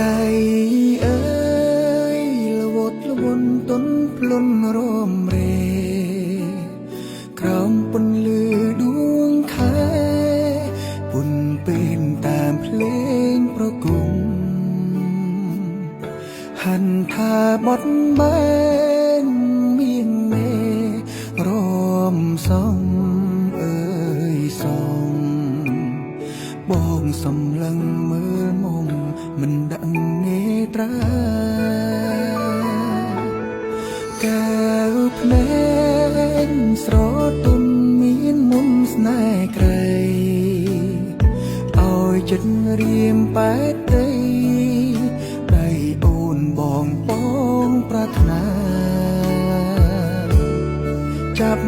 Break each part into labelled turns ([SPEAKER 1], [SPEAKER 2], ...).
[SPEAKER 1] ដៃអើយលវត់លវន់ទុនភ្លុនរមរេក្រោមពន្លឺដួងខែពុនពេលតាមភ្លេងប្រគំហាន់ថាបត់បែនមៀងមេរមសំអើយសំបងសំឡឹងមើលមុំមិនដឹងនេត្រាកែវភ្នែកស្រទុនមានមុំស្នេហ៍ក្រៃឲ្យចិត្តរៀមប៉ែតដីដៃអូនបងបងប្រាថ្នា ចាប់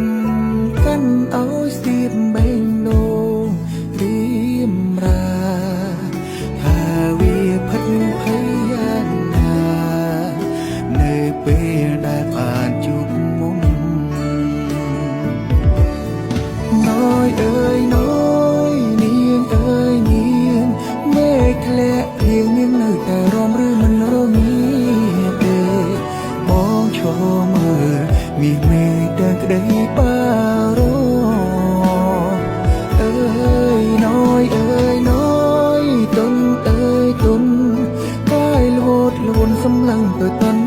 [SPEAKER 1] កាន់ឲ្យស្ទាបបេងដូងរៀមរាថាវាភិតភ័យយ៉ាងណានៅពេលដែលបានជួបមុំណយអើយណយនាងអើយនាងមេឃធ្លាក់ភ្លៀងនាងនៅតែរំឬមិនរងាទេបងឈរមើលមាសមេឃទាំងក្តីបារម្ភអើយណយអើយណយទុនអើយទុនកាយលវត់លួនសំឡឹងទៅតន់